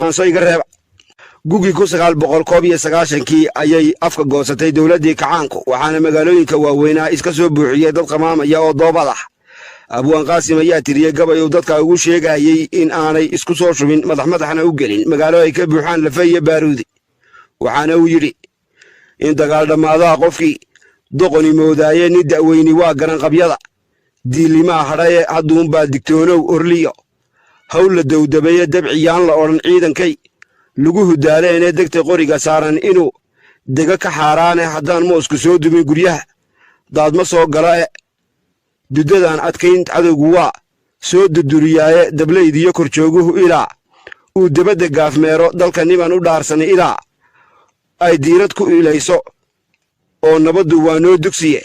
Maanso iga reeba. Gugii 1991-kii ayay afka goosatay dowladdii kacaanku, waxaana magaalooyinka waaweynaa iska soo buuxiyey dad qamaamaya oo doobad ah. Abwaan Qaasim ayaa tiriyey gabay uu dadka ugu sheegayey in aanay isku soo shubin, madax madaxna u gelin magaalo ay ka buuxaan lafe iyo baaruudi. Waxaana uu yidhi: in dagaal dhammaadaha qofkii doqoni moodaaye, nin da'weyni waa garanqabyada diilimaa hadhaye, hadduunbaa digtoonow orliyo hawl la dowdabaye, dabciyaan la odhan ciidankay lagu hudaaleenee degta qoriga saaran inuu dega ka xaaraane, haddaan moosku soo dumin guryaha daadma soo gala e, duddadan adkayn cadowgu waa soo durduriyaaye, dablaydiyo korjooguhu ilaa uu debadda gaafmeero, dalka niman u dhaarsanay ilaa ay diirad ku ilayso oo nabaddu waa noo dugsiye,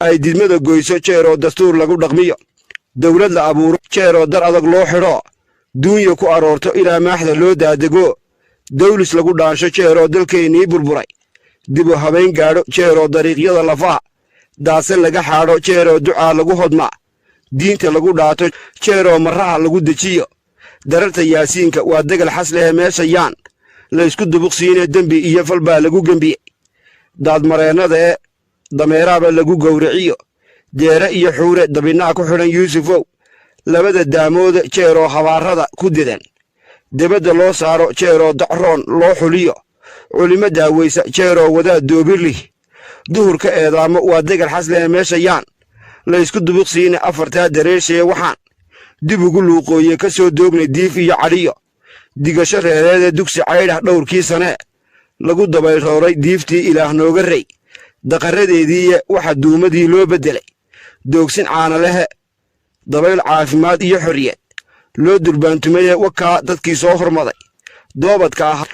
ay didmada goyso jeeroo dastuur lagu dhaqmiyo, dawlad la abuuro jeeroo dar adag loo xidho, duunya ku aroorto ilaa maaxda loo daadego, dawlis lagu dhaansho jeeroo dalkeennii burburay dibu habayn gaadho, jeeroo dariiqyada lafaha daase laga xaadho, jeeroo ducaa lagu hodmaa diinta lagu dhaato, jeeroo marraha lagu dejiyo dararta Yaasiinka, waa degal xaslehe meesha yaan laysku dubuqsiine, dembi iyo fal baa lagu gembiyey daadmareennada ee dameeraaba lagu gowriciyo, deere iyo xuure dabinnaha ku xidhan Yuusufow labada daamooda, jeeroo habaarrada ku dedan debadda loo saaro, jeeroo dacroon loo xuliyo culimo daawaysa, jeeroo wadaad doobirlih duhur ka eedaamo, waa degal xaslehe meesha yaan laysku dubuqsiine, afartaa dareeshee waxaan dib ugu luuqooye ka soo doognay diif iyo cadhiyo digasho reereedee dugsi caydhah dhowrkii sanee lagu dabayrooray diiftii Ilaah nooga rey daqarradeediiye, waxa duumadii loo beddelay doogsin caana lehe, dabayl caafimaad iyo xorriyad loo durbaantumaye, wakaa dadkii soo hormaday doobadka ah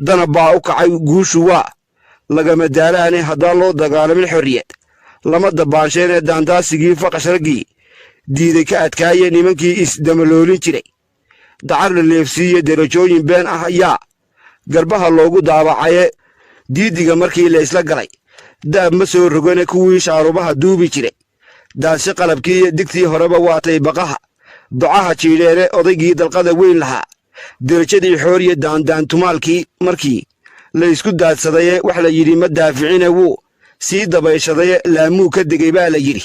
danab baa u kacay, guushu waa lagama daalaane, haddaan loo dagaalamin xorriyad lama dabaansheenee, daandaasigii faqash raggii diiday ka adkaaye, nimankii isdamaloolin jiray dacar la leefsiiye, derajooyin been ah ayaa garbaha loogu daabacaye, diidiga markii laysla galay daab ma soo rogane, kuwii shaarubaha duubi jiray daashe qalabkiiyo digtii horeba waatay baqaha docaha jiidheene, odaygii dalqada weyn lahaa derajadii xooriye daandaantumaalkii markii laysku daadsadaye, wax la yidhi ma daaficine wuu sii dabayshadaye, laamuu ka degay baa la yidhi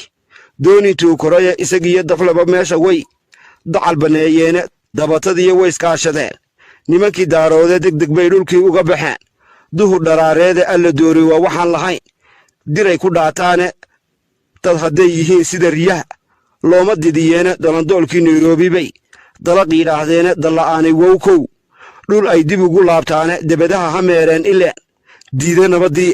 doonintuu koraye, isagiyo daflaba meesha way dacal banneeyeene, dabatadiyo way iskaashadeen nimankii daaroode, degdeg bay dhulkii uga baxeen duhur dharaareede, alla doori waa waxaan lahayn diray ku dhaataane, dad hadday yihiin sida riyaha looma didiyeene, dalandoolkii Nairobi bay dalaq yidhaahdeene, dalla'aanay wowkow dhul ay dib ugu laabtaane, debadaha ha meereen ileen diida nabaddii.